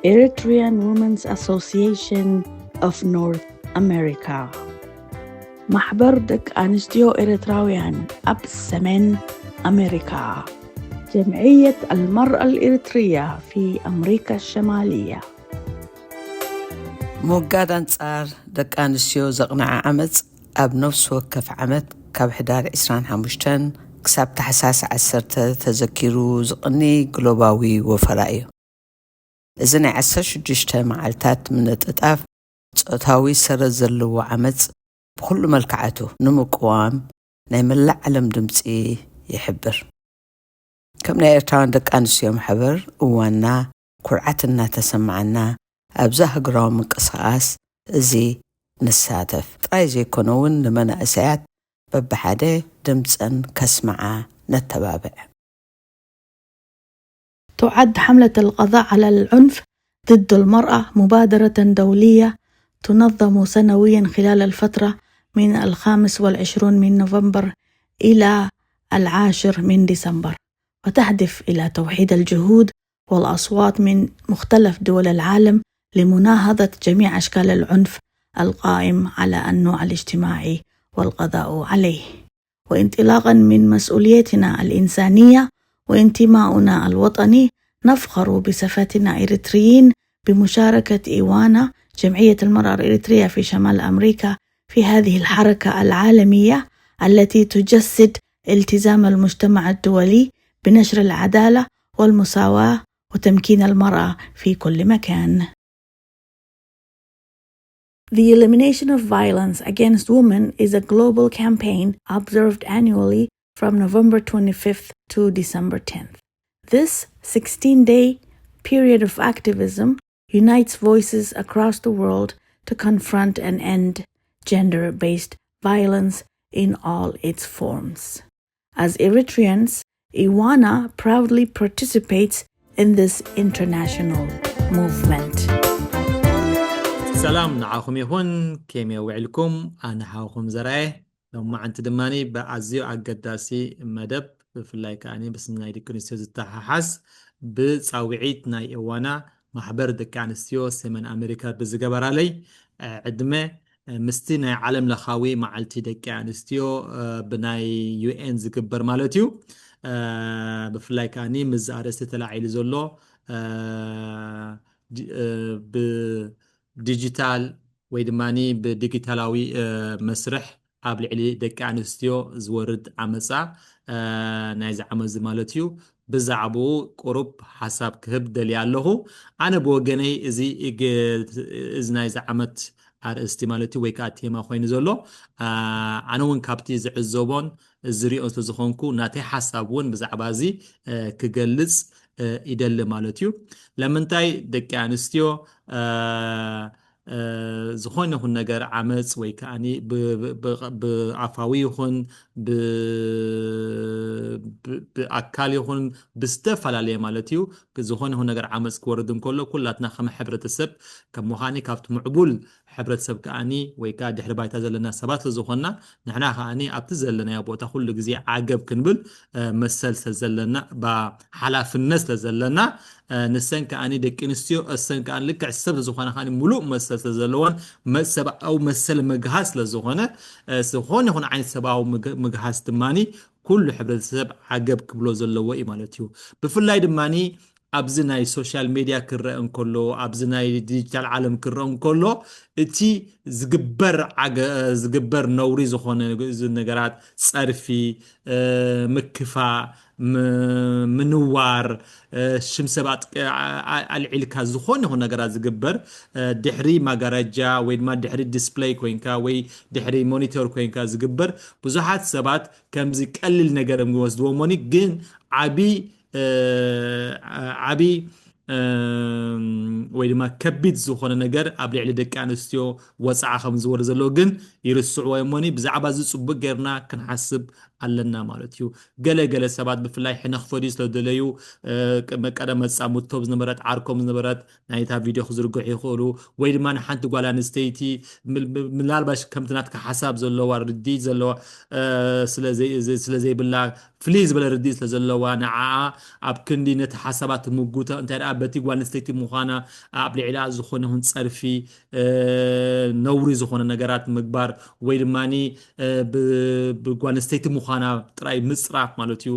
Eritrean Women's Association of North America. ማሕበር ደቂ ኣንስትዮ ኤርትራውያን ኣብ ሰሜን ኣሜሪካ። جمعية المرأة الإريترية في أمريكا الشمالية. ምውጋድ ኣንጻር ደቂ ኣንስትዮ ዘቕንዐ ዓመጽ ኣብ ነፍሲ ወከፍ ዓመት ካብ ሕዳር ዕስራን ሓሙሽተን ክሳብ ታሕሳስ ዓሰርተ ተዘኪሩ ዝቕኒ ግሎባዊ ወፈራ እዩ። እዚ ናይ ዓሰርተ ሽዱሽተ መዓልታት ምንጥጣፍ ጾታዊ ሰረት ዘለዎ ዓመጽ ብኹሉ መልክዓቱ ንምቅዋም ናይ መላእ ዓለም ድምጺ ይሕብር። ከም ናይ ኤርትራውያን ደቂ ኣንስትዮ ማሕበር እዋንና ኩርዓት እናተሰማዓና ኣብዚ ሃገራዊ ምንቅስቃስ እዚ ንሳተፍ ጥራይ ዘይኮነ እውን ንመናእሰያት በብሓደ ድምፀን ከስምዓ ነተባብዕ። تعد حملة القضاء على العنف ضد المرأة مبادرة دولية تنظم سنويا خلال الفترة من الخامس والعشرون من نوفمبر إلى العاشر من ديسمبر، وتهدف إلى توحيد الجهود والأصوات من مختلف دول العالم لمناهضة جميع أشكال العنف القائم على النوع الاجتماعي والقضاء عليه. وانطلاقا من مسؤوليتنا الإنسانية وانتماؤنا الوطني، نفخر بصفتنا إريتريين بمشاركة إيوانا، جمعية المرأة الإريترية في شمال أمريكا، في هذه الحركة العالمية التي تجسد التزام المجتمع الدولي بنشر العدالة والمساواة وتمكين المرأة في كل مكان. The elimination of violence against women is a global campaign observed annually from November twenty-fifth to December tenth. This sixteen-day period of activism unites voices across the world to confront and end gender-based violence in all its forms. As Eritreans, Iwana proudly participates in this international movement. ሰላም ንዓኹም ይኹን። ከመይ ውዒልኩም? ኣነ ሓውኹም ዘርኣየ። ሎማዓንቲ ድማ ብኣዝዩ ኣገዳሲ መደብ፣ ብፍላይ ከኣ ምስ ናይ ደቂ ኣንስትዮ ዝተሓሓዝ፣ ብጻውዒት ናይ እዋና ማሕበር ደቂ ኣንስትዮ ሰሜን ኣሜሪካ ብዝገበራለይ ዕድመ ምስቲ ናይ ዓለም ለኻዊ መዓልቲ ደቂ ኣንስትዮ ብናይ ዩ ኤን ዝግበር ማለት እዩ። ብፍላይ ከኣ ምስዚ ኣርእስቲ ተላዒሉ ዘሎ ብዲጂታል ወይ ድማ ብዲጂታላዊ መስርሕ ኣብ ልዕሊ ደቂ ኣንስትዮ ዝወርድ ዓመፃ ናይዚ ዓመት እዚ ማለት እዩ። ብዛዕባኡ ቁሩብ ሓሳብ ክህብ ደልየ ኣለኹ። ኣነ ብወገነይ እዚ እዚ ናይዚ ዓመት ኣርእስቲ ማለት እዩ ወይ ከዓ ቴማ ኮይኑ ዘሎ ኣነ እውን ካብቲ ዝዕዘቦን ዝሪኦን ስለዝኾንኩ ናተይ ሓሳብ እውን ብዛዕባ እዚ ክገልፅ ይደሊ ማለት እዩ። ለምንታይ ደቂ ኣንስትዮ ዝኾነ ይኹን ነገር ዓመፅ ወይ ከዓ ብኣፋዊ ይኹን ብኣካል ይኹን ብዝተፈላለየ ማለት እዩ። ዝኾነ ይኹን ነገር ዓመፅ ክወርድ እንከሎ ኩላትና ከም ሕብረተሰብ ከም ምዃኒ ካብቲ ምዕቡል ሕብረተሰብ ከኣኒ ወይ ከዓ ድሕሪ ባይታ ዘለና ሰባት ስለዝኾንና ንሕና ከኣኒ ኣብቲ ዘለናዮ ቦታ ኩሉ ግዜ ዓገብ ክንብል መሰል ስለዘለና ሓላፍነት ስለዘለና ንሰን ከኣኒ ደቂ ኣንስትዮ እሰን ከኣ ልክዕ ሰብ ዝኾነ ከኣ ሙሉእ መሰል ስለዘለዎን ሰብኣዊ መሰል ምግሃስ ስለዝኾነ ዝኾነ ይኹን ዓይነት ሰብኣዊ ምግሃስ ድማ ኩሉ ሕብረተሰብ ዓገብ ክብሎ ዘለዎ እዩ ማለት እዩ። ብፍላይ ድማ ኣብዚ ናይ ሶሻል ሜድያ ክረአ እንከሎ ኣብዚ ናይ ዲጂታል ዓለም ክረአ እንከሎ እቲ ዝግበር ዝግበር ነውሪ ዝኾነ ነገራት ፀርፊ፣ ምክፋእ፣ ምንዋር፣ ሽም ሰብ ኣልዒልካ ዝኾነ ይኹን ነገራት ዝግበር ድሕሪ ማጋረጃ ወይ ድማ ድሕሪ ዲስፕለይ ኮይንካ ወይ ድሕሪ ሞኒተር ኮይንካ ዝግበር ብዙሓት ሰባት ከምዚ ቀሊል ነገር እዮም ዝወስድዎ እሞኒ ግን ዓቢ ዓቢ ወይ ድማ ከቢድ ዝኾነ ነገር ኣብ ልዕሊ ደቂ ኣንስትዮ ወፅዓ ከም ዝወርድ ዘለዎ ግን ይርስዕዎ እሞኒ ብዛዕባ እዚ ፅቡቅ ጌርና ክንሓስብ ኣለና ማለት እዩ። ገለ ገለ ሰባት ብፍላይ ሕነ ክፈድዩ ስለደለዩ መቀደም መጻምድቶም ዝነበረት ዓርኮም ዝነበረት ናይታ ቪድዮ ክዝርግሑ ይኽእሉ፣ ወይ ድማ ንሓንቲ ጓል ኣንስተይቲ ምናልባሽ ከምቲ ናትካ ሓሳብ ዘለዋ ርድኢት ዘለዋ ስለዘይብላ ፍልይ ዝበለ ርድኢት ስለዘለዋ ንዓኣ ኣብ ክንዲ ነቲ ሓሳባት ትምጉታ እንታይ ደኣ በቲ ጓል ኣንስተይቲ ምዃና ኣብ ልዕሊኣ ዝኾነ ይኹን ጸርፊ ነውሪ ዝኾነ ነገራት ምግባር ወይ ድማ ብጓል ኣንስተይቲ ምዃና ጥራይ ምፅራፍ ማለት እዩ።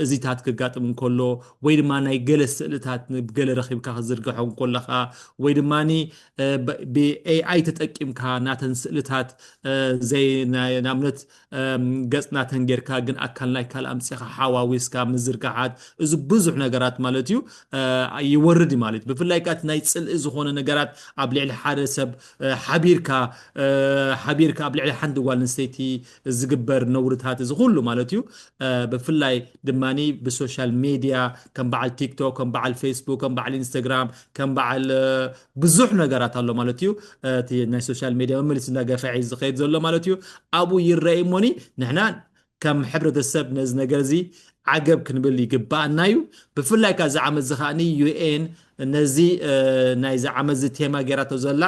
እዚታት ክጋጥም እንከሎ ወይ ድማ ናይ ገለ ስእልታት ብገለ ረኺብካ ክዝርግሖ እንከለኻ ወይ ድማ ብኤኣይ ተጠቂምካ ናተን ስእልታት ንኣብነት ገጽ ናተን ጌርካ ግን ኣካል ናይ ካልእ ኣምጺኻ ሓዋዊስካ ምዝርጋሓት እዚ ብዙሕ ነገራት ማለት እዩ ይወርድ ማለት ብፍላይ ከኣ ናይ ጽልኢ ዝኾነ ነገራት ኣብ ልዕሊ ሓደ ሰብ ሓቢርካ ሓቢርካ ኣብ ልዕሊ ሓንቲ ጓል ኣንስተይቲ ዝግበር ነውርታት እዚ ኩሉ ማለት እዩ። ብፍላይ ድማ ብሶሻል ሜድያ ከም በዓል ቲክቶክ ከም በዓል ፌስቡክ ከም በዓል ኢንስታግራም ከም በዓል ብዙሕ ነገራት ኣሎ ማለት እዩ። እቲ ናይ ሶሻል ሜድያ መመሊስ እንዳገፍዐ ዝኸይድ ዘሎ ማለት እዩ። ኣብኡ ይረኣይ እሞኒ ንሕና ከም ሕብረተሰብ ነዚ ነገር እዚ ዓገብ ክንብል ይግባኣና እዩ። ብፍላይ ካብ እዚ ዓመት እዚ ከዓኒ ዩኤን ነዚ ናይዚ ዓመት እዚ ቴማ ገይራቶ ዘላ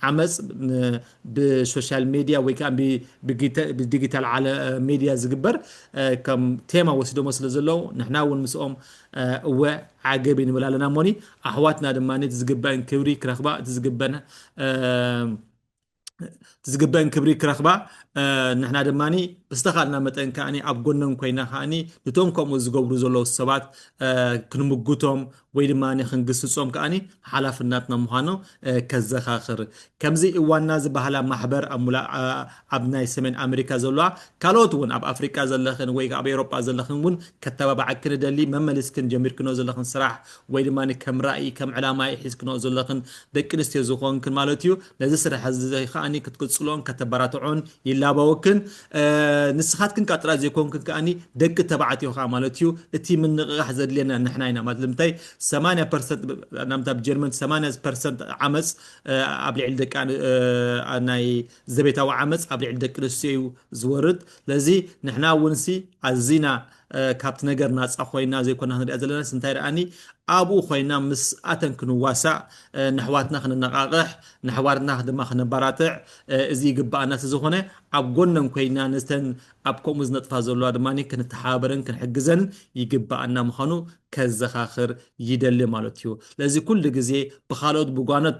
ዓመፅ ብሶሻል ሜድያ ወይ ከዓ ብዲጂታል ሜድያ ዝግበር ከም ቴማ ወሲዶሞ ስለ ዘለዉ ንሕና እውን ምስኦም እወ ዓገብ እዩ ንብል ኣለና እሞኒ ኣሕዋትና ድማ እቲ ዝግበአን ክብሪ ክረኽባ እቲ ዝግበን ዝግበን ክብሪ ክረኽባ ንሕና ድማ ብዝተኻልና መጠን ከዓኒ ኣብ ጎነን ኮይና ከዓኒ ንቶም ከምኡ ዝገብሩ ዘለዉ ሰባት ክንምጉቶም ወይ ድማ ክንግስጾም ከዓኒ ሓላፍናትና ምዃኑ ከዘኻኽር ከምዚ እዋና ዝበሃላ ማሕበር ኣብ ሙላእ ኣብ ናይ ሰሜን ኣሜሪካ ዘለዋ ካልኦት እውን ኣብ ኣፍሪቃ ዘለኽን ወይ ኣብ ኤሮጳ ዘለኽን እውን ከተባባዓክን እደሊ መመሊስክን ጀሚርክኖ ዘለኽን ስራሕ ወይ ድማ ከም ራእይ ከም ዕላማ ሒዝክኖ ዘለኽን ደቂ ኣንስትዮ ዝኾንክን ማለት እዩ ነዚ ስራሕ እዚ ከዓኒ ክትቅጽሎን ከተበራትዖን ይላበወክን ንስኻትክን ቃጥራ ዘይኮንክን ከዓኒ ደቂ ተባዕትዮ ከዓ ማለት እዩ እቲ ምንቕቓሕ ዘድልየና ንሕና ኢና ማለት ንምንታይ ሰማንያ ፐርሰንት ናምታ ኣብ ጀርመን ሰማንያ ፐርሰንት ዓመፅ ኣብ ልዕሊ ደቂ ናይ ዘቤታዊ ዓመፅ ኣብ ልዕሊ ደቂ ኣንስትዮ እዩ ዝወርድ ስለዚ ንሕና እውን ሲ ኣዚና ካብቲ ነገር ናፃ ኮይና ዘይኮና ክንሪኣ ዘለና እንታይ ደኣኒ ኣብኡ ኮይና ምስ ኣተን ክንዋሳእ ንሕዋትና ክንነቃቅሕ ንሕዋትና ድማ ክነባራትዕ እዚ ይግባኣና ስለዝኾነ ኣብ ጎነን ኮይና ነተን ኣብ ከምኡ ዝነጥፋ ዘለዋ ድማ ክንተሓባበረን ክንሕግዘን ይግባኣና ምዃኑ ከዘኻኽር ይደሊ ማለት እዩ። ለዚ ኩሉ ግዜ ብኻልኦት ብጓኖት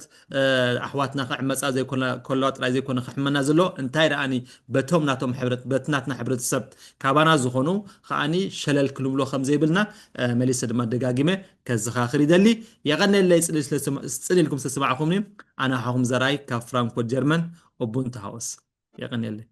ኣሕዋትና ክዕመፃ ዘይኮና ከለዋ ጥራይ ዘይኮነ ክሕመና ዘሎ እንታይ ደኣኒ በቶም ናቶም ሕብረት በቲ ናትና ሕብረተሰብ ካባና ዝኾኑ ከዓኒ ሸለል ክንብሎ ከም ዘይብልና መሊሰ ድማ ደጋጊመ ከዘኻኽር ይደሊ። የቐነለይ ፅን ኢልኩም ዝተሰማዕኹምኒ ኣነ ሓኹም ዘርኣይ ካብ ፍራንክፎርት ጀርመን ኡቡንቱ ሃውስ የቐንየለይ።